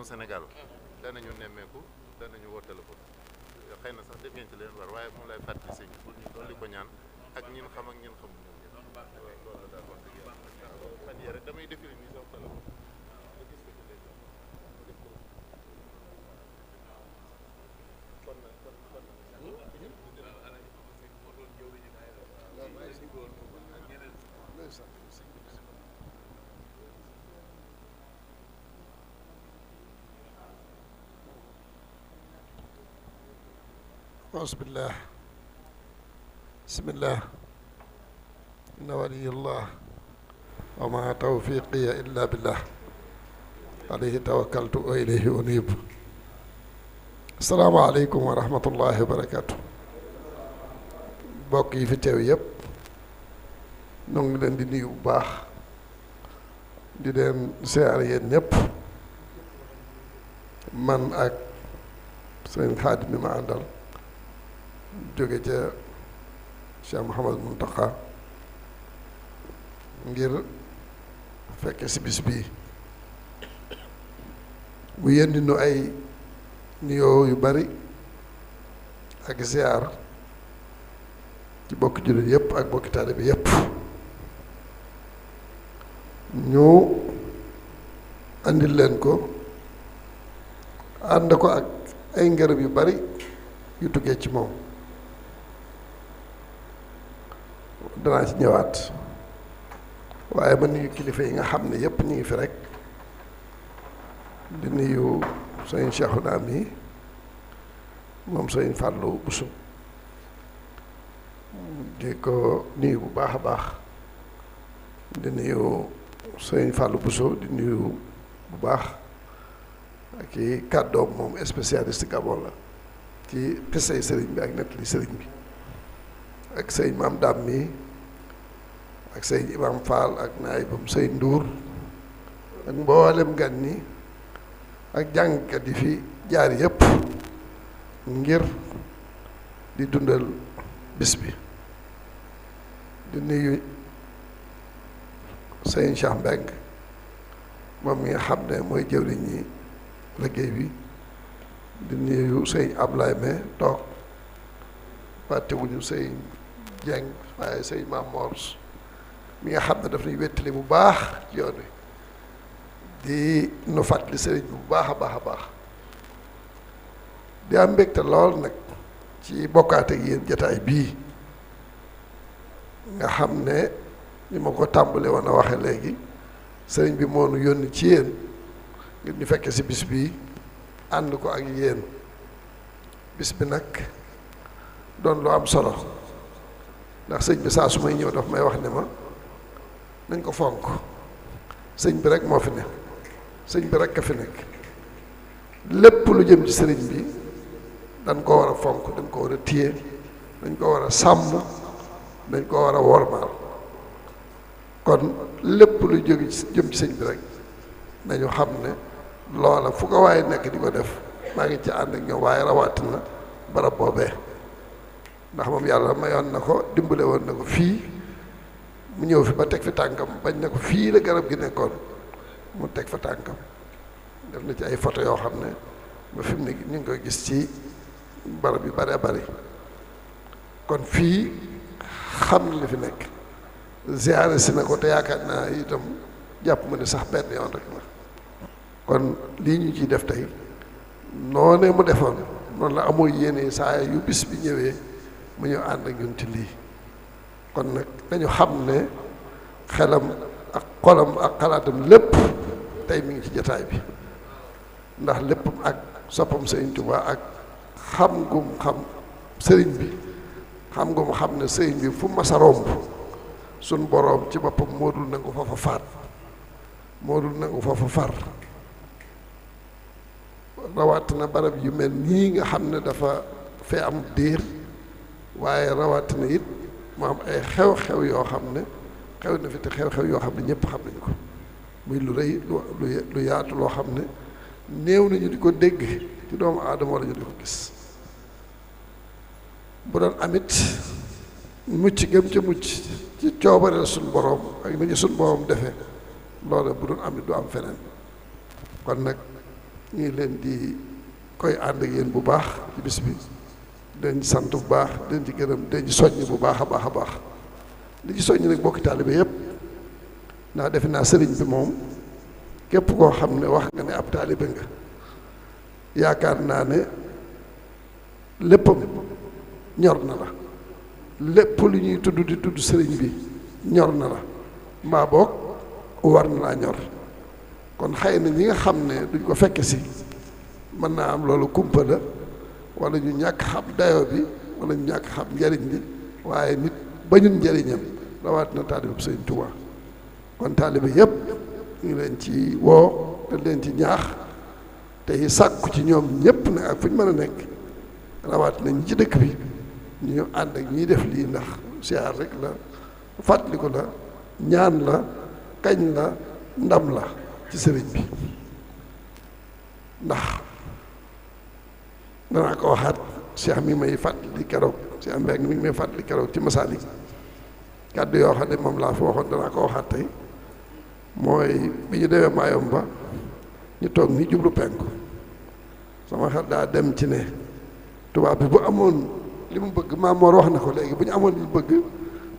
askanu Sénégal danañu nemmeeku danañu woo téléphone xëy na sax def ngeen ci leen war waaye moom lay fàttali sëñ bi pour ñu dolli ko ñaan ak ñin xam ak ñin xamul ñoom ñëpp loolu la daal wax dëgg yàlla fan yii rek damay défilé nii sama téléphone nga gis ko ci lay jox ma def ko kon nag أعوذ بالله بسم الله إن ولي الله وما توفيقي إلا بالله عليه توكلت وإليه أنيب السلام عليكم ورحمة الله وبركاته mbokk yi fi teew yépp ñoo ngi leen di nuyu bu baax di leen siyaare yéen ñépp man ak sëñ Xaadim mi ma àndal jóge ca Cheikh Mouhamadou Mountakha ngir fekke si bis bii mu yëndi nu ay nuyoo yu bari ak ziar ci bokki jullit yépp ak bokki taalibe bi yépp ñu andil leen ko ànd ko ak ay ngërëm yu bari yu tukkee ci moom danaa ci ñëwaat waaye ma nuyu kilifa yi nga xam ne yépp ñu ngi fi rek di nuyu sëñ Cheikhouna mi moom sëñ Fallou Bousso di ko nuyu bu baax a baax di nuyu sëñ Fallou Bousso di nuyu bu baax ak i kàddoom moom spécialiste Gabon la ci xisay sëriñ bi ak nettali sëriñ bi ak sëñ Maam Daam mi ak sëñ Imam Fall ak naayibam sëñ Ndour ak mboolem gan ñi ak jàngkat yi fi jaar yépp ngir di dundal bis bi di nuyu sëñ Cheikh Mbeng moom mi nga xam ne mooy jëwriñ ñi liggéey bi di nuyu sëñ Ablaye me toog fàttewuñu sëñ Jeng waaye sëñ Maam Mors mi nga xam ne daf ñuy wettali bu baax ci yoon wi di nu fàttali sëriñ bi bu baax a baax a baax di am mbégte lool nag ci bokkaate ak yéen jataay bii nga xam ne ni ma ko tàmbale woon a waxe léegi sëriñ bi moo nu yónni ci yéen ngir ñu fekke si bis bii ànd ko ak yéen bis bi nag doon lu am solo ndax sëñ bi saa su may ñëw daf may wax ne ma nañ ko fonk sëñ bi rek moo fi ne sëñ bi rek a fi nekk lépp lu jëm ci sëriñ bi dañ ko war a fonk dañ ko war a téye dañ ko war a sàmm dañ ko war a wormaal kon lépp lu jóge ci jëm ci sëñ bi rek nañu xam ne loola fu ko waaye nekk di ko def maa ngi ci ànd ak ñoom waaye rawatina barab boobee ndax moom yàlla mayoon na ko dimbale woon na ko fii mu ñëw fi ba teg fi tànkam bañ na ko fii la garab gi nekkoon mu teg fa tànkam def na ci ay photo yoo xam ne ba fi mu ne ñu ngi koy gis ci barab yu bare bari kon fii xam na li fi nekk ziyaare si na ko te yaakaar naa itam jàpp ma ne sax benn yoon rek la kon lii ñu ciy def tey noonee mu defoon noonu la amoo yéene saa yu bis bi ñëwee mu ñëw ànd ak ñun ci lii kon nag dañu xam ne xelam ak xolam ak xalaatam lépp tey mi ngi ci jataay bi ndax léppam ak soppam Sëriñ Tuubaa ak xam gum xam sëriñ bi xam gum xam ne sëriñ bi fu mas a romb suñ boroom ci boppam moo dul nangu foofa faat moo dul nangu foofa far rawatina barab yu mel nii nga xam ne dafa fee am diir waaye rawatina it mu am ay xew-xew yoo xam ne xew na fi te xew-xew yoo xam ne ñëpp xam nañu ko muy lu rëy lu yaatu loo xam ne néew nañu di ko dégg ci doomu aadama wala ñu di ko gis bu doon amit mucc gëm ca mucc ci coobareel suñ boroom ak ni ñu suñ boroom defee loola bu doon amit du am feneen kon nag ñu ngi leen di koy ànd ak yéen bu baax ci bis bi leen ci sant bu baax leen ci gërëm leen ci soññ bu baax a baax a baax li ci soññ nag bokki taalibe yépp ndax defe naa sëriñ bi moom képp koo xam ne wax nga ne ab taalibe nga yaakaar naa ne léppam ñor na la lépp lu ñuy tudd di tudd sëriñ bi ñor na la mbaa boog war na laa ñor kon xëy na ñi nga xam ne duñ ko fekke si mën naa am loolu kumpa la wala ñu ñàkk xam dayo bi wala ñu ñàkk xam njariñ li waaye nit bañul njariñam rawatina taalibe sëriñ Tuubaa kon taalibe yépp ñu ngi leen ci woo te leen ci ñaax tey sàkku ci ñoom ñépp nag ak fu ñu mën a nekk rawatina ñi ci dëkk bi ñu ànd ak ñiy def lii ndax siyaar rek la fàttaliku la ñaan la kañ la ndam la ci sëriñ bi ndax danaa ko waxaat Cheikh mi may fàttali keroog Cheikh Mbeng mi ngi may fàttali keroog ci Masaalik kàddu yoo xam ne moom laa fa waxoon danaa ko waxaat tey mooy bi ñu demee Mayumba ñu toog ni jublu penku sama xel daa dem ci ne tubaab bi bu amoon li mu bëgg Maam Mor wax na ko léegi bu ñu amoon li mu bëgg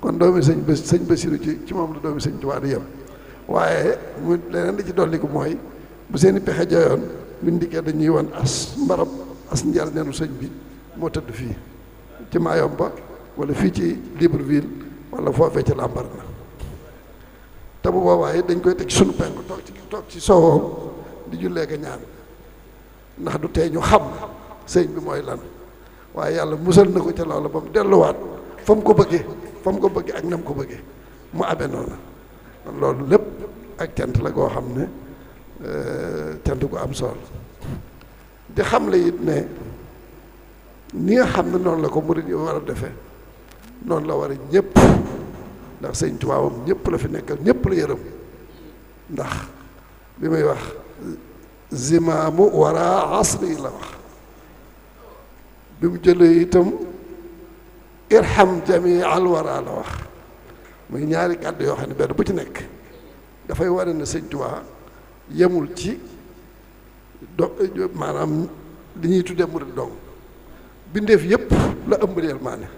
kon doomi sëñ Basiru ci moom la doomi sëñ Tuubaa di yem waaye mu leneen di ci dolli ko mooy bu seeni pexe joyoon buñ dikkee dañuy wan as mbarab as njal neenu sëñ bi moo tëdd fii ci Mayumba wala fii ci Libreville wala foofee ci Lambaréné te bu boobaa it dañ koy teg sunu penku toog ci sowoom di jullee ko ñaan ndax du tee ñu xam sëñ bi mooy lan waaye yàlla musal na ko ca loola ba mu delluwaat fa mu ko bëggee ak na mu ko bëggee mu amee noonu kon loolu lépp ak cant la goo xam ne cant gu am solo di xam le it ne ni nga xam ne noonu la ko murid yi war a defee noonu la war a ñëpp ndax sëñ Tuubaa moom ñëpp la fi nekkal ñëpp la yërëm ndax bi muy wax zimaamu wara asri la wax bi mu jëlee itam irham jami al wara la wax muy ñaari kàddu yoo xam ne benn bu ci nekk dafay wane ne sëñ Tuubaa yemul ci maanaam li ñuy tuddee murid dong bindeef yépp la ëmbaleel maane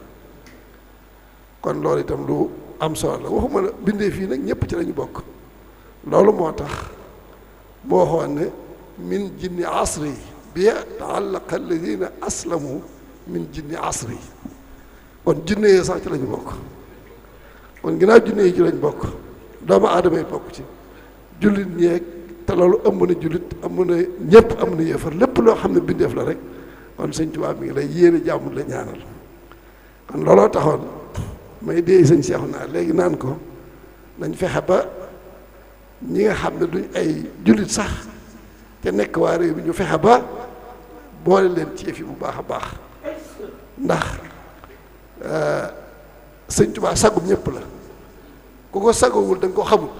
kon loolu itam lu am solo la waxuma la bindeef yi nag ñëpp ci lañu bokk loolu moo tax boo waxoon ne min jinni asri bi taallaqa alladina aslamu min jinni asri kon jinne yi sax ci lañu bokk kon ginnaaw jinne yi ci lañu bokk doomu aadama yi bokk ci jullit ñeeg te loolu ëmb na jullit ëmb na ñëpp am na yéefar lépp loo xam ne bindeef la rek kon sëñ Tuubaa mi ngi lay yéene jàmm la ñaanal kon looloo taxoon may dee sëñ Seexu naa léegi naan ko nañ fexe ba ñi nga xam ne duñ ay jullit sax te nekk waa réew bi ñu fexe ba boole leen ci yëf yi bu baax a baax ndax sëñ Tuubaa sagum ñëpp la ku ko sagowul da nga ko xamul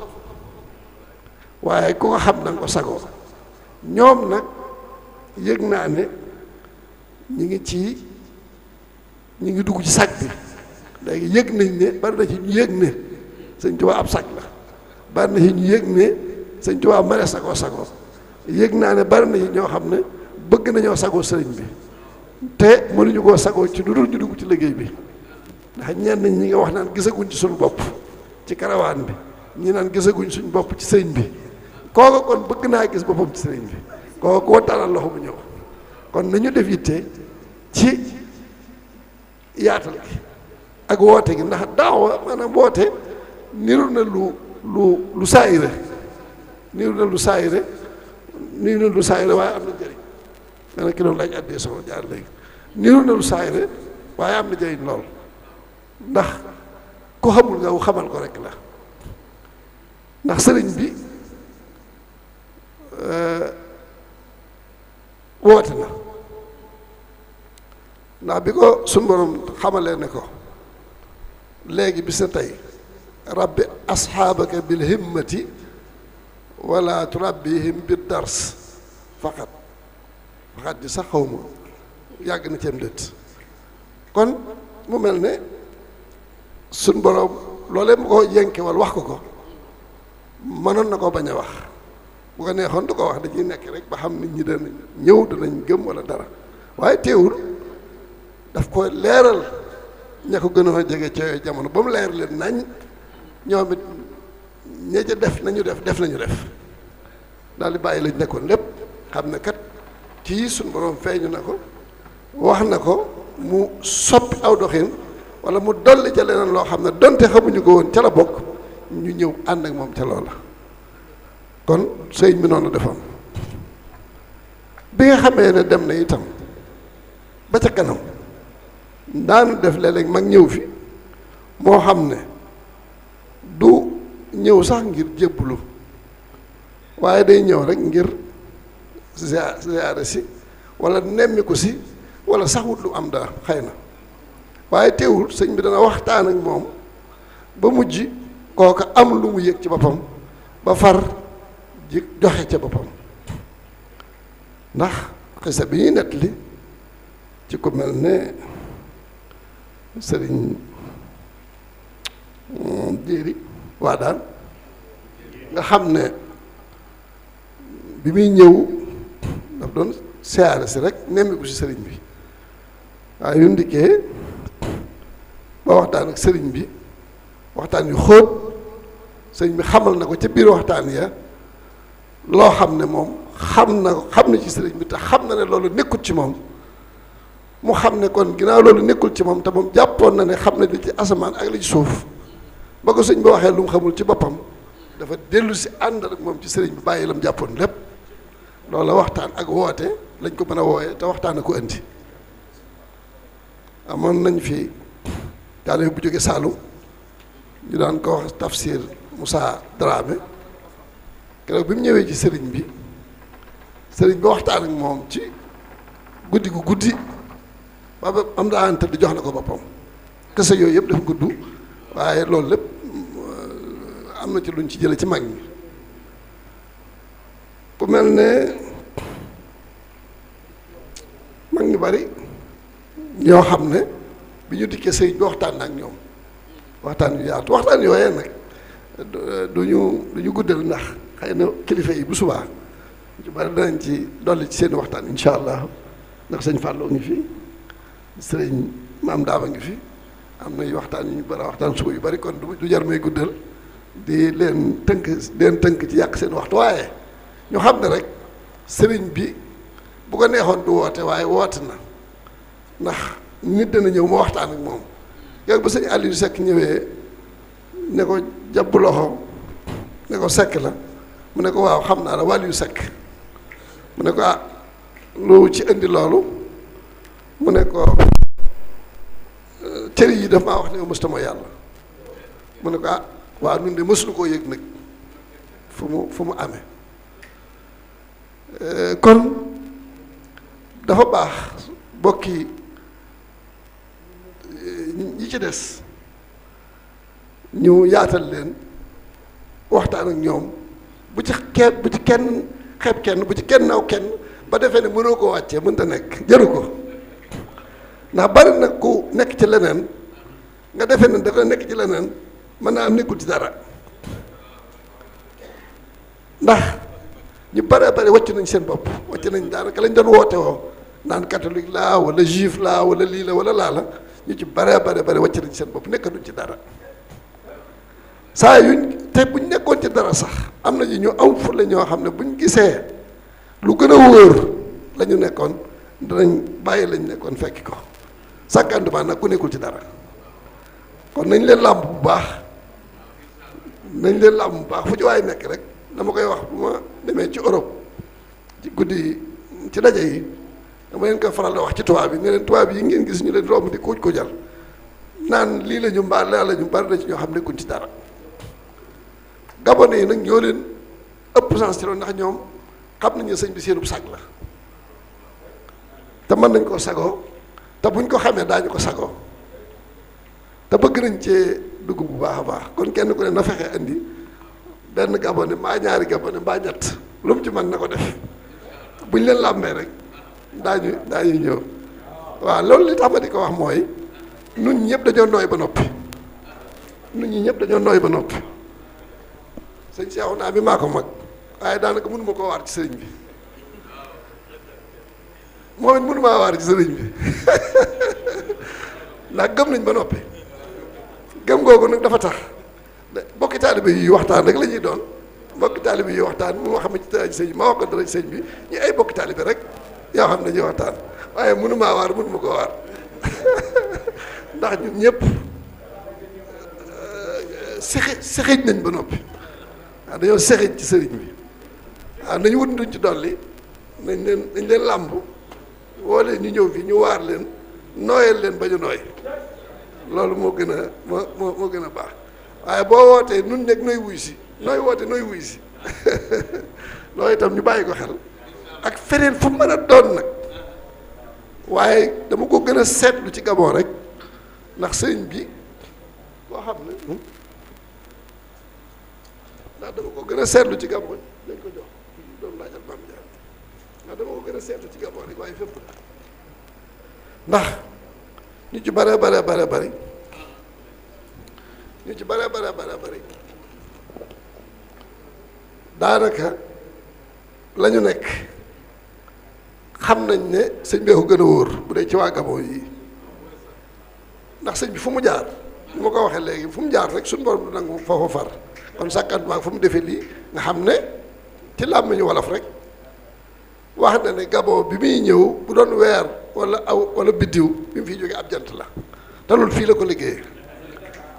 waaye ku ko xam da nga ko sagoo ñoom nag yëg naa ne ñi ngi dugg ci sag bi léegi yëg nañ ne bari na ci ñu yëg ne sëñ Tuubaa ab sag la bari na ci ñu yëg ne sëñ Tuubaa mare sagoo sagoo yëg naa ne bari na ci ñoo xam ne bëgg nañoo sagoo sëriñ bi te mënuñu koo sagoo ci lu dul ñu dugg ci liggéey bi ndax ñenn ñi nga wax naan gisaguñ ci suñu bopp ci karawaan bi ñi naan gisaguñ suñu bopp ci sëriñ bi kooku kon bëgg naa gis boppam ci sëriñ bi kooku koo talal loxo mu ñëw kon nañu def yitte ci yaatal gi ak woote gi ndax daawa maanaam woote niru na lu saayire niru na lu saayire waaye am na njëriñ dana ki doon laaj àddee soxla jaar léegi niru na lu saayire waaye am na njëriñ lool ndax ku xamul nga xamal ko rek la ndax sëriñ bi woote na ndax bi ko suñu borom xamalee ne ko léegi bis na tey rabbi asxaabaka bil himmati wala turabbihim bi dars faqat ji sax xaw ma yàgg na ceem dët kon mu mel ne suñ borom loolee mu ko yenkewal wax ko mënoon na ko bañ a wax bu ko neexoon du ko wax, dañuy nekk rek ba xam nit ñi dana ñëw danañ gëm wala dara, waaye teewul daf ko leeral ña ko gënoon a jege ca yooyu jamono ba mu leer leen nañ, ñoom it ña ca def nañu def daal di bàyyi lañ nekkoon lépp xam ne kat kii suñu borom feeñu na ko wax na ko mu soppi aw doxin wala mu dolli ca leneen loo xam ne donte xamuñu ko woon ca la bokk, ñu ñëw ànd ak moom ca loola. kon sëñ bi noonu defoon bi nga xamee ne dem na itam ba ca kanam daanu def léeg-léeg mag ñëw fi moo xam ne du ñëw sax ngir jébbalu, waaye day ñëw rek ngir ziyaare si wala nemmiku si wala sax wut lu am dara xëy na, waaye teewul sëñ bi dana waxtaan ak moom ba mujj kooka am lu mu yëg ci boppam ba far ji joxe ca boppam. ndax xisa bi ñuy nettali ci ku mel ne sëriñ jéeri waa daan nga xam ne bi muy ñëw daf doon siyaare si rek nemmiku si sëriñ bi, waaye yu ndikkee ba waxtaan ak sëriñ bi waxtaan yu xóot, sëriñ bi xamal na ko ca biir waxtaan ya loo xam ne moom xam na ci sëriñ bi te xam na ne loolu nekkul ci moom, mu xam ne kon ginnaaw loolu nekkul ci moom te moom jàppoon na ne xam ne li ci asamaan ak li ci suuf, ba ko sëriñ bi waxee lu mu xamul ci boppam dafa dellu si ànd ak moom ci sëriñ bi bàyyi la mu jàppoon lépp. loolu la waxtaan ak woote lañ ko mën a wooyee te waxtaan a ko indi. amoon nañ fi taalibe bu jóge Saalum ñu daan ko wax tafsir Moussa Dramé, keroog bi mu ñëwee ci sëriñ bi waxtaan ak moom ci guddi gu guddi ba am daan tëdd jox na ko boppam. kese yooyu yëpp dafa gudd, waaye loolu lépp am na ci luñ ci jële ci mag ñi. ku mel ne mag ñu bari ñoo xam ne bi ñu dikkee sëriñ bi waxtaan na ak ñoom waxtaan yu yaatu, waxtaan yooyee nag du ñu guddal ndax xëy na kilifa yi bu subaa ñu bari danañ ci dolli ci seen waxtaan incha allah, ndax sëñ Fallou ngi fi, sëriñ Maam Daaba ngi fi, am na waxtaan yu ñu bari waxtaan suba yu bari, kon du jar may guddal di leen tënk ci yàq seen waxtu, waaye ñu xam ne rek sëriñ bi bu ko neexoon du woote, waaye woote na ndax nit dana ñëw ma waxtaan ak moom. yow ba sëñ Aliou Seck ñëwee ne ko jàpp loxo ne ko Seck la mu ne ko waaw xam naa la Waliou Seck, mu ne ko lu ci indi loolu, mu ne ko cër yi daf maa wax ne mësta ma yàlla, mu ne ko waaw ñun de mësuñu koo yëg nag fu mu amee. kon dafa baax bokki ñi ci des ñu yaatal leen waxtaan ak ñoom, bu ci kenn xeeb kenn, bu ci kenn naw kenn ba defee ne mënoo koo wàccee, mënta nekk, jëru ko. ndax bari nag ku nekk ci leneen nga defee ne dafa nekk ci leneen mën naa am nekkul ci dara, ndax ñu bare bare wàcc nañ seen bopp, wàcc nañ daanaka lañ doon woote woo naan catholique laa wala juif laa wala lii la wala laa la, ñu ci bare wàcc nañ seen bopp, nekkatuñ ci dara. saa yuñ te buñ nekkoon ci dara sax am na ñu am fu la ñoo xam ne buñ gisee lu gën a wóor la ñu nekkoon danañ bàyyi lañ nekkoon fekki ko, sàkkantuma nag ku nekkul ci dara. kon nañ leen làmb bu baax fu ci waay nekk rek. dama koy wax bu ma demee ci Europe ci guddi ci daje yi dama leen ko faral di wax ci tubaab yi ne leen tubaab yi ngeen gis ñu leen romb di kuuj ko jal naan lii la ñu mbaa la ñu bari na ci ñoo xam ne kuñ ci dara. Gabonais yi nag ñoo leen ëpp sens ci loolu ndax ñoom xam nañu sëñ bi seenub sag la te mën nañ koo sagoo te buñ ko xamee daañu ko sagoo te bëgg nañ cee dugg bu baax a baax. kon kenn ku ne na fexe andi benn Gabonais mbaa ñaari Gabonais mbaa ñett lu mu ci mën na ko def buñ leen làmbee rek daañu ñëw. waaw loolu li tax ma di ko wax mooy nun ñëpp dañoo nooy ba noppi sëñ Seexuna bi maa ko mag waaye daanaka mënuma koo waar ci sëriñ bi moom it mënumaa waar ci sëriñ bi ndax gëm nañ ba noppi gëm googu nag dafa tax bokki taalibe yi waxtaan rek la ñuy doon bokki taalibe yi waxtaan mu ma xam ci dara ci sëñ bi ma wax ko dara ci sëñ bi ñu ay bokki taalibe rek yoo xam ne dañuy waxtaan waaye mënumaa waar mënuma ko waar ndax ñun ñëpp sexij nañ ba noppi waaw dañoo sexij ci sëriñ bi waaw nañu wut duñ ci dolli nañ leen làmb woo leen ñu ñëw fii ñu waar leen nooyal leen ba ñu nooy loolu moo gën a moo gën a baax waaye boo wootee nun nekk nooy wuy si nooy woote nooy wuy si loolu itam ñu bàyyi ko xel ak feneen fu mën a doon nag waaye dama ko gën a seetlu ci Gabon rek ndax sëriñ bi koo xam ne ndax dama ko gën a seetlu ci Gabon dañ ko jox doon laajal maam Ndiaye ndax dama ko gën a seetlu ci Gabon rek waaye fépp la ndax ñu ci bare bari ñu ci bare bari daanaka la ñu nekk xam nañ ne sëñ bee ko gën a wóor bu dee ci waa Gabon yi ndax sëñ bi fu mu jaar ni ma ko waxee léegi fu mu jaar rek suñu borom du nangu foofu far kon sàkkantumaak fu mu defee lii nga xam ne ci làmmiñu wolof rek wax na ne Gabon bi muy ñëw bu doon weer wala biddiw bi mu fiy jógee ab jant la te loolu fii la ko liggéeyee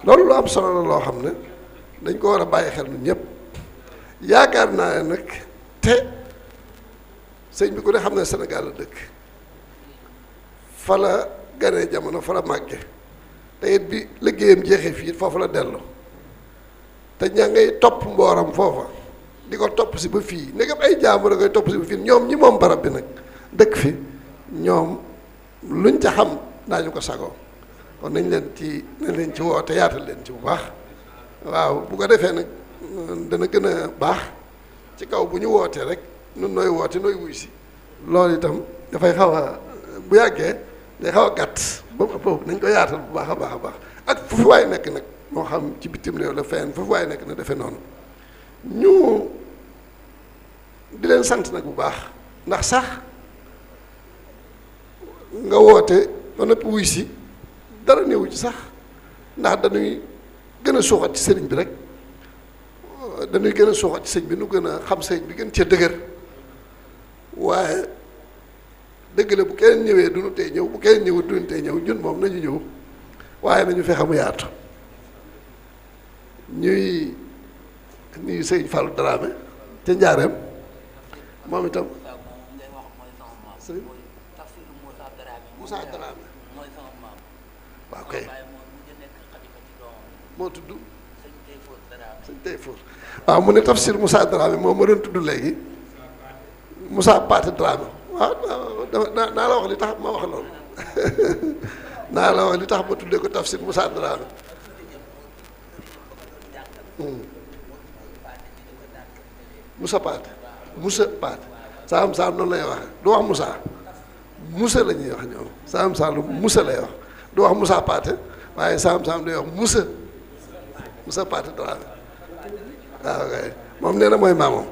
loolu lu am solo la loo xam ne dañ ko war a bàyyi xel ñun ñëpp yaakaar naa ne nag te sëñ bi ku ne xam ne Sénégal la dëkk fa la ganee jamono fa la màgge te it bi liggéeyam jeexee fii foofu la dellu te ña ngay topp mbooram foofa di ko topp si ba fii ndegam ay jaamu da koy topp si ba fii ñoom ñi moom barab bi nag dëkk fi ñoom luñ ca xam daañu ko sagoo kon nañ leen ci woo te yaatal leen ci bu baax waaw bu ko defee nag dana gën a baax ci kaw bu ñu wootee rek nun nooy woote nooy wuy si loolu itam dafay xaw a bu yàggee day xaw a gàtt ba mu ëpp nañ ko yaatal bu baax a baax ak fu fi waay nekk nag moo xam ci bitim réew la fenn fu fi waay nekk na defee noonu ñu di leen sant nag bu baax ndax sax nga woote ba noppi wuy si dara néewu ci sax ndax dañuy gën a suuxat ci sëriñ bi rek dañuy gën a suuxat ci sëñ bi nu gën a xam sëñ bi gën cee dëgër waaye dëgg la bu kenn ñëwee du nu tee ñëw bu kenn ñëwut du nu tee ñëw ñun moom nañu ñëw waaye nañu fexe mu yaatu ñuy nuyu sëñ Fallou Dramé ca Njaareem moom itam sëñ Moussa Dramé waaw kay moo tudd sëñ Tayfour waaw mu ne tafsir Moussa Dramé moom ma doon tudd léegi Moussa Paate Dramé waaw naa la wax li tax ma wax loolu naa la wax li tax ma tuddee ko tafsir Moussa Dramé Moussa Paate saam noonu lay waxe du wax Moussa la ñuy wax ñoom saam Moussa lay wax du wax Moussa Paate waaye saam day wax Moussa Paate Dramé waaw kay moom nee na mooy maamam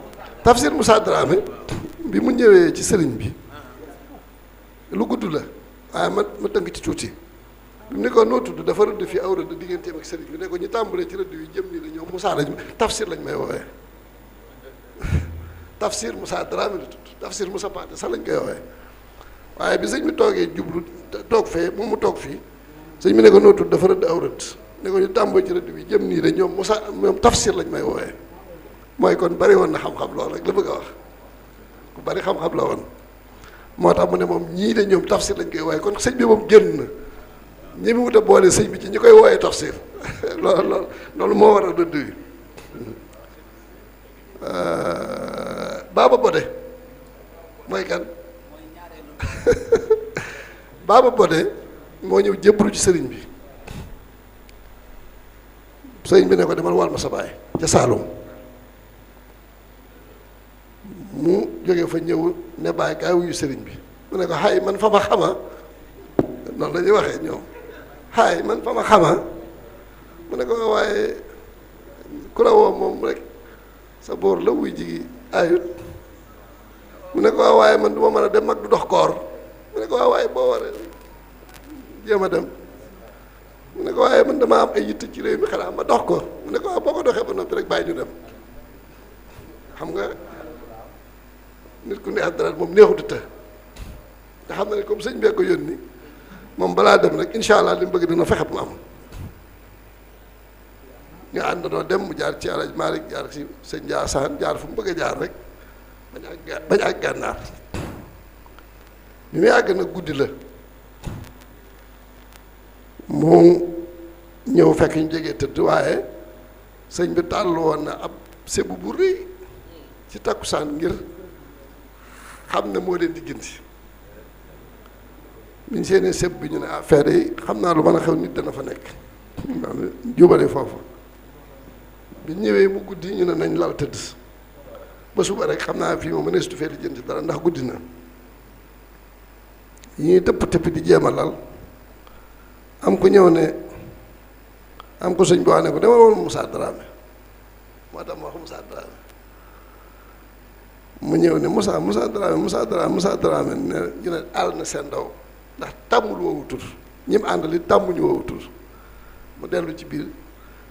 tafsir Moussa Dramé bi mu ñëwee ci sëriñ bi lu gudd la waaye ma tënk ci tuuti bi mu ne ko noo tudd dafa rëdd fii aw rëdd digganteem ak sëriñ bi ne ko ñu tàmbalee ci rëdd yi jëm nii la ñoom Moussa lañ tafsir lañ may woowee tafsir Moussa Dramé la tudd tafsir Moussa Paate sax lañ koy woowee waaye bi sëñ bi toogee jublu toog fee moom mu toog fii sëñ bi ne ko noo tudd dafa rëdd aw rëdd ne ko ñu tàmbalee ci rëdd bi jëm nii la ñoom Moussa moom tafsir lañ may woowee mooy kon bari woon na xam-xam loolu rek la bëgg a wax ku bari xam-xam la woon moo tax mu ne moom ñii de ñoom tafsir lañ koy wooye kon sëñ bi moom génn na ñi mu wut a boole sëñ bi ci ñi koy wooyee tafsir loolu moo war a rëdd wi Baba Bodé mooy kan Baba Bodé moo ñëw jébbalu ci sëriñ bi sëriñ bi ne ko demal wal ma sa baay ca Saalum mu jógee fa ñëw ne bàyyi kaay wuyu sëriñ bi mu ne ko xay man fa ma xama noonu la ñuy waxee ñoom xay man fa ma xama mu ne ko waaye ku la woo moom rek sa boor la wuy ji ayut mu ne ko waaw waaye man du ma mën a dem mag du dox koor mu ne ko waaw waaye boo waree jéem a dem mu ne ko waaye man dama am ay yitte ci réew mi xanaa ma dox ko mu ne ko waaw boo ko doxee ba noppi rek bàyyi ñu dem xam nga nit ku neex dara moom neexutu te nga xam ne comme sëñ bee ko yónni moom balaa dem rek incha allah li mu bëgg dina fexe bu mu am ñu àndandoo dem mu jaar ci Alaaji Maalik jaar ci sëñ Njaasaan jaar fu mu bëgg a jaar rek bañ ak gànnaar bi muy àgg nag guddi la mu ñëw fekk ñu jegee tëdd waaye sëñ bi tàll woon na ab sébu bu rëy ci takkusaan ngir xam ne moo leen di gindi biñ seenee séb bi ñu ne affaire yi xam naa lu mën a xew nit dana fa nekk jubale foofu biñ ñëwee mu guddi ñu ne nañ lal tëdd ba suba rek xam naa fii moom mënees tu fee di jënd dara ndax guddi na yi ñuy tëpp tëpp di jéem a lal am ku ñëw ne am ko sëñ boo xam ne ko demal woon Moussa Dramé moo tax ma wax Moussa Dramé mu ñëw ne Moussa Dramé ne ñu ne àll na seen ndaw ndax tàmmul woowu tur ñi mu àndali tàmmuñu woowu tur mu dellu ci biir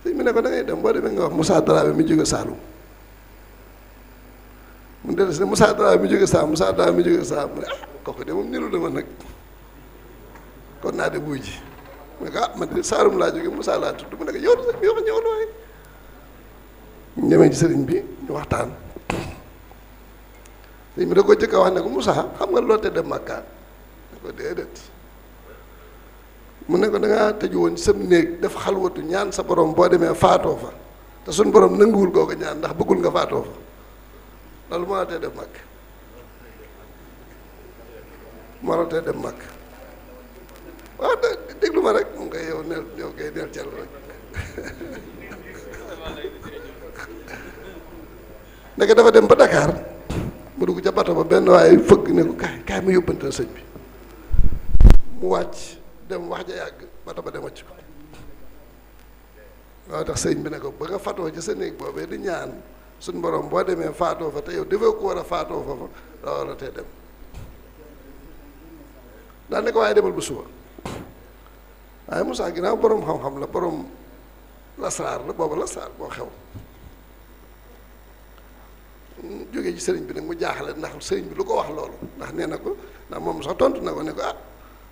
sëñ bi ne ko da ngay dem boo demee nga wax Moussa Dramé mi jóge Saalum mu dellu si ne Moussa Dramé mi jóge Saalum mu ne kooku de moom niru dama nag kon naa de buy ji mu ne ko man de Saalum laa jóge Moussa laa tudd mu ne ko yow sëñ bi wax ñëwal waaye ñu demee ci sëriñ bi ñu waxtaan sëñ bi da ko jëkk a wax ne ko Moussa xam nga loo te dem Makka ne ko déedéet mu ne ko da ngaa tëju woon sam néeg def xalwatu ñaan sa borom boo demee faatoo fa te suñ borom nanguwul koo ko ñaan ndax bëggul nga faatoo fa loolu moo la tee dem Makka moo la tee dem Makka waaw déglu ma rek mu ngi koy yow koy neel cel rek ndeke dafa dem ba Dakar mu dugg ca bato ba benn waaye fëgg ne ko kaay ma yóbbante sëñ bi mu wàcc dem wax ja yàgg bato ba dem wàcc ko waaw tax sëñ bi ne ko ba nga fatoo ci sa néeg boobee di ñaan suñ borom boo demee faatoo fa te yow defee ko war a faatoo fa fa la war a tee dem daal ne ko waaye demal bu suba waaye Moussa ginnaaw borom xam-xam la borom lasaar la booba lasaar boo xew jógee ci sëriñ bi nag mu jaaxale ndax sëriñ bi lu ko wax loolu ndax nee na ko ndax moom sax tontu na ko ne ko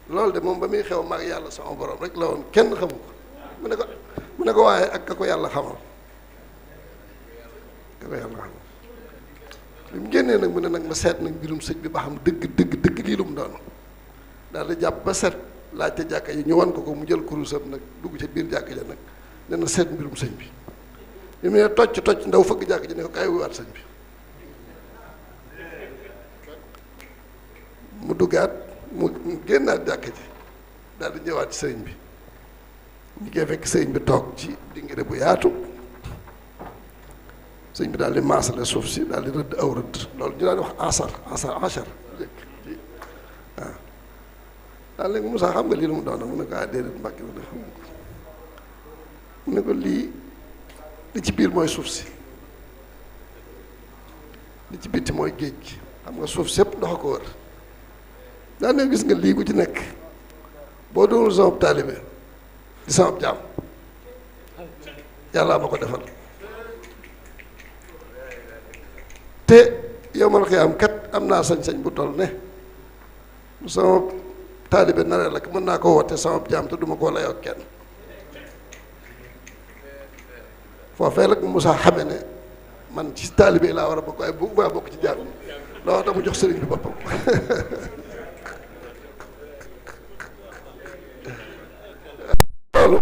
loolu de moom ba muy xew maag yàlla sama borom rek la woon kenn xamu ko mu ne ko waaye ak ka ko yàlla xamal bi mu génnee nag mu ne nag ma seet nag mbirum sëñ bi ba xam dëgg lii lu mu doon daal di jàpp ba set laajte jàkka yi ñu wan ko mu jël kurusam nag dugg ca biir jàkka ja nag ne na seet mbirum sëñ bi li mu ne tocc ndaw fëgg jàkka ji ne ko kaay wuwaat sëñ bi mu duggaat mu génnaat jàkka ji daal di ñëwaat ci sëriñ bi ñu koy fekk sëriñ bi toog ci dingire bu yaatu sëriñ bi daal di maasale suuf si daal di rëdd aw rëdd loolu ñu daal di wax asar jëkk ci waaw daal léegi Moussa xam nga lii lu mu doon mu ne ko déedéet Mbàkke mu ne mu ne ko lii li ci biir mooy suuf si li ci bitti mooy géej gi xam nga suuf sépp ndox ko wër daa ne gis nga lii ku ci nekk boo doonul sama taalibe di sama jaam yàlla ma ko defal te yowmal xiyaam kat am naa sañ-sañ bu toll ne bu sama taalibe naree la mën naa ko woote sama jaam te duma koo layoo kenn foofee rek Moussa xame ne man ci taalibe laa war a bokk waaye bu maa bokk ci jaam ñi loolu tax mu jox sëriñ bi boppam loolu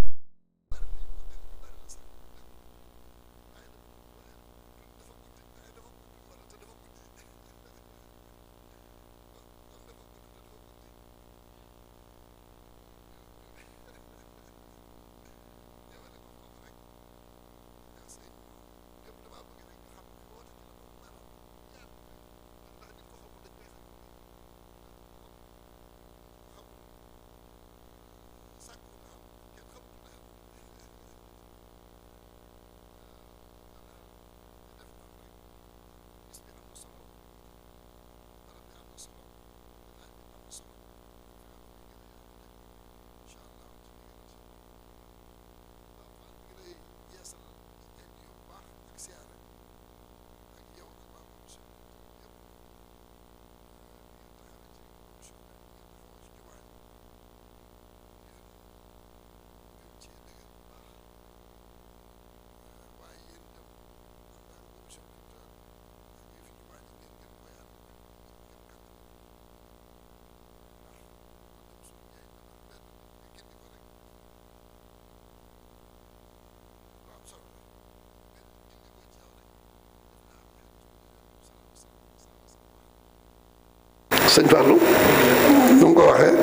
sëñ Fallou nu mu ko waxee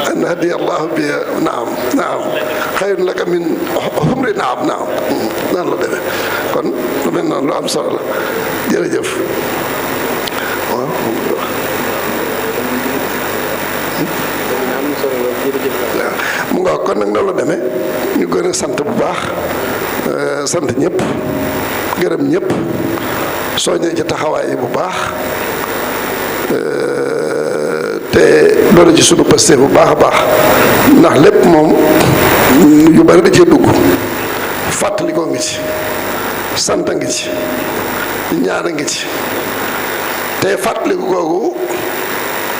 an hadiya allahu bi naam xayrun laka min humri naam noonu la demee kon lu mel noonu lu am solo la jërëjëf waaw mu nga kon nag noonu la demee ñu gën a sant bu baax sant ñëpp gërëm ñëpp soññee ci taxawaay yi bu baax te loolu ci sunu pëste bu baax a baax ndax lépp moom yu bari da cee dugg fàttali ko ngi ci sant a ngi ci ñaan a ngi ci te fàttaliku googu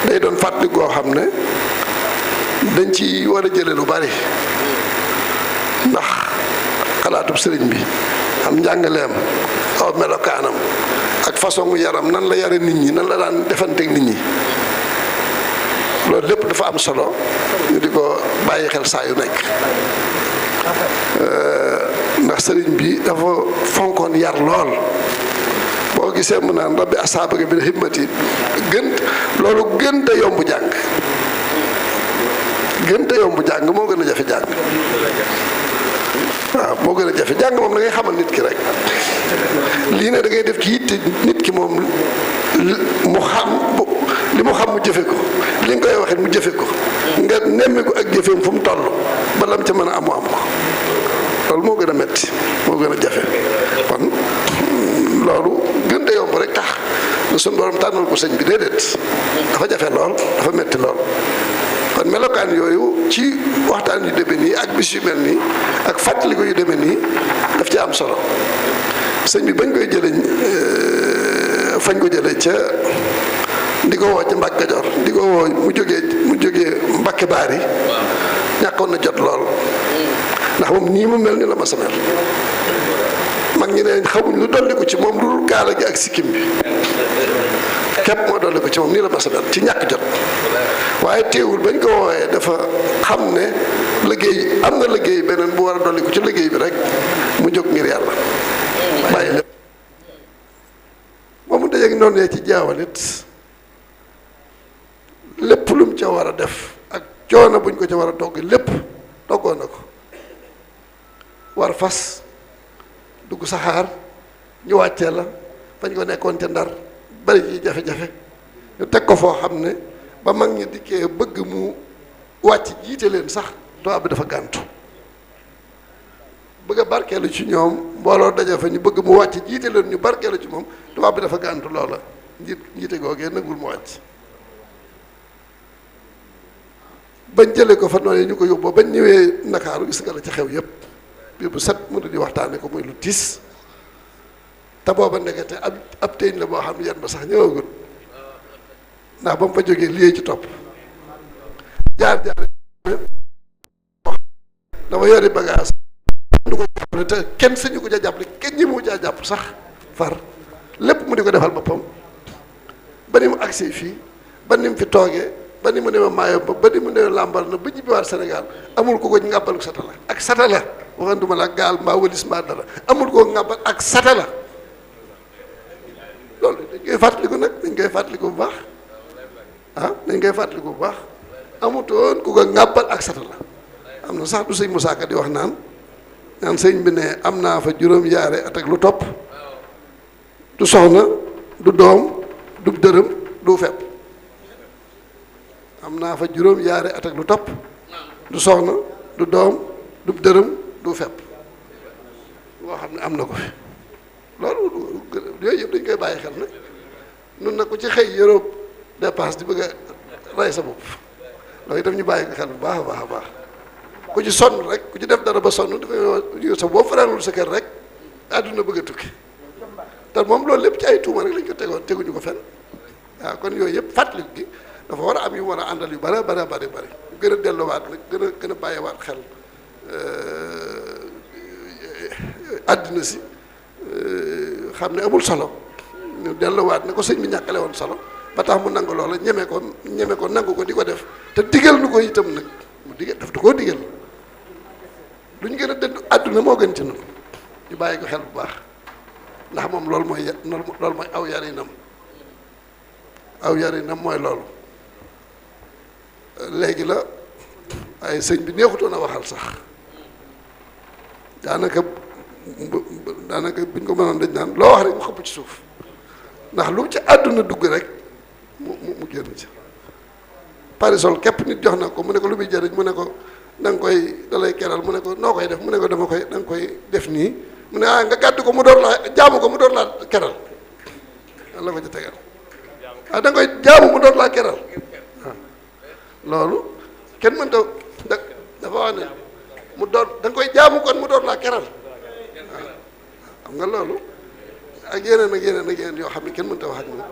day doon fàttaliku goo xam ne dañ ci war a jële lu bari ndax xalaatub sëriñ bi am njàngaleem aw melokaanam ak façon yaram nan la yare nit ñi nan la daan defanteeg nit ñi loolu lépp dafa am solo ñu di ko bàyyi xel saa yu nekk ndax sëriñ bi dafa fonkoon yar lool boo gisee mu naan rabbi asaabaka bil himmati loolu gën te yomb jàng moo gën a jafe jàng waaw moo gën a jafe jàng moom da ngay xamal nit ki rek lii ne da ngay def ci yitte nit ki moom mu xam li mu xam mu jëfe ko li nga koy waxee mu jëfe ko nga nemmi ko ak jëfeem fu mu toll ba lam ca mën a am ko loolu moo gën a metti moo gën a jafe kon loolu gën a yomb rek tax suñu borom tànnal ko sëñ bi déedéet dafa jafe lool dafa metti lool kon melokaan yooyu ci waxtaan yu demee nii ak bis yu mel nii ak fàttaliku yu demee nii daf ci am solo sëñ bi bañ koy jëlee fañ ko jëlee ca di ko woo ca Mbàkke Kajoor di ko woo mu jógee Mbàkke Baari ñàkkoon na jot lool ndax moom nii mu mel ni la ma sa mel mag ñi ne xamuñ lu dolli ko ci moom lu kaala gi ak sikkim bi képp moo dolli ko ci moom nii la ma sa mel ci ñàkk jot waaye teewul bañ ko woowee dafa xam ne liggéey am na liggéey beneen bu war a dolli ko ci liggéey bi rek mu jóg ngir yàlla bàyyi lépp moom mu dajeeg noonu ci jaawalit lépp lu mu ca war a def ak coono buñ ko ca war a togg lépp toggoon na ko war fas dugg saxaar ñu wàccee la fañ ko nekkoon ca Ndar bari ci jafe-jafe ñu teg ko foo xam ne ba mag ñi dikkee bëgg mu wàcc jiite leen sax tubaab bi dafa gàntu bëgg a barkeelu ci ñoom mbooloo daje fa ñu bëgg mu wàcc jiite leen ñu barkeelu ci moom tubaab bi dafa gàntu loola jiite googee nangul mu wàcc bañ jëlee ko fa noonu ñu ko yóbboo bañ ñëwee Ndakaaru gis nga la ci xew yépp bi bu set mënu di waxtaane ko muy lu tiis te booba ndekete ab téeñ la boo xam ne yan ba sax ñëwagul ndax ba mu fa jógee lii ci topp jaar dafa yori bagage du ko jàppale te kenn sañu ko ca jàppale kenn ñi mu caa jàpp sax far lépp mu di ko defal boppam ba ni mu agsee fii ba ni mu fi toogee ba ni mu demee Mayumba ba ni mu demee Lambar na ba ñibbiwaat Sénégal amul ko ngàbbalu satala ak satala waxantuma la gaal mbaa wëlis mbaa dara amul ko ngàbbal ak satala loolu dañ koy fàttaliku nag dañ koy fàttaliku bu baax dañ koy fàttaliku bu baax amutoon ku ko ngàbbal ak satala am na sax du sëñ Moussa Ka di wax naan sëñ bi ne am naa fa juróom-yaare at ak lu topp du soxna du doom du dërëm du fepp am naa fa juróom-yaare at ak lu topp du soxna du doom du dërëm du fepp loo xam ne am na ko fi loolu yooyu yëpp dañ koy bàyyi xel nag nun nag ku ci xëy Europe dépense di bëgg a rey sa bopp loolu itam ñu bàyyi ko xel bu baax a baax a baax ku ci sonn rek ku ci def dara ba sonn dafa yow sa boo fanaanul sa kër rek àdduna bëgg a tukki te moom loolu lépp ci ay tuuma rek lañ ko teguñu ko fenn waaw kon yooyu yëpp fàttaliku gi dafa war a am yu war a àndal yu bare gën a delluwaat nag gën a bàyyiwaat xel àddina si xam ne amul solo ñu delluwaat ne ko sëñ bi ñàkkale woon solo ba tax mu nangu loola ñeme ko nangu ko di ko def te digal nu ko itam nag mu digal daf du koo digal lu ñu gën a dëddu àdduna moo gën ci noonu ñu bàyyi ko xel bu baax ndax moom loolu mooy aw yarinam aw yarinam mooy loolu léegi la waaye sëñ bi neexutoon a waxal sax daanaka buñ ko mënoon dañ naan loo wax rek mu xëpp ci suuf ndax lu ci àdduna dugg rek mu génn ci parisol képp nit jox na ko mu ne ko lu muy jëriñ mu ne ko da nga koy dalay keral mu ne ko noo koy def mu ne ko da nga koy def nii mu ne nga gàddu ko mu door laa jaamu ko mu door laa keral la ko ci tegal da nga koy jaamu mu door laa keral loolu kenn mënta dafa wax ne mu door da nga koy jaamu kon mu door laa keral xam nga loolu ak yeneen yoo xam ne kenn mënta wax ak moom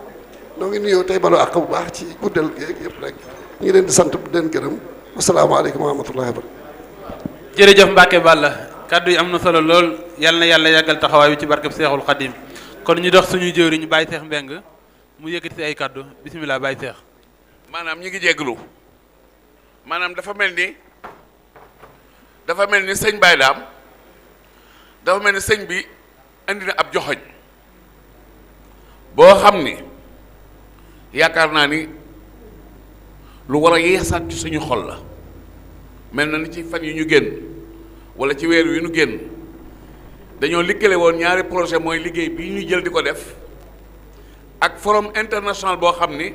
noo ngi nuyoo tey balu àq bu baax ci guddal géeg yëpp rek ñu ngi leen di sant bu leen gërëm asalaamaaleykum wa rahmatullahi wa barakatuh. jërëjëf Mbacke Balla kaddu yi am na solo lool yal na yàlla yàggal taxawaay bi ci barkeb Seexul Xadim kon ñu dox suñu jëwriñ ñu Baye Cheikh Mbeng mu yëkkati si ay kaddu bisimilah Baye Cheikh. maanaam ñi ngi jégglu maanaam dafa mel ni sëñ Baye Daam dafa mel ni sëñ bi indi na ab joxoñ boo xam ni yaakaar naa ni lu war a yeesaat ci suñu xol la mel na ni ci fan yu ñu génn wala ci weer yu ñu génn dañoo liggéey woon ñaari projet mooy liggéey bii ñu jël di ko def ak forum international boo xam ni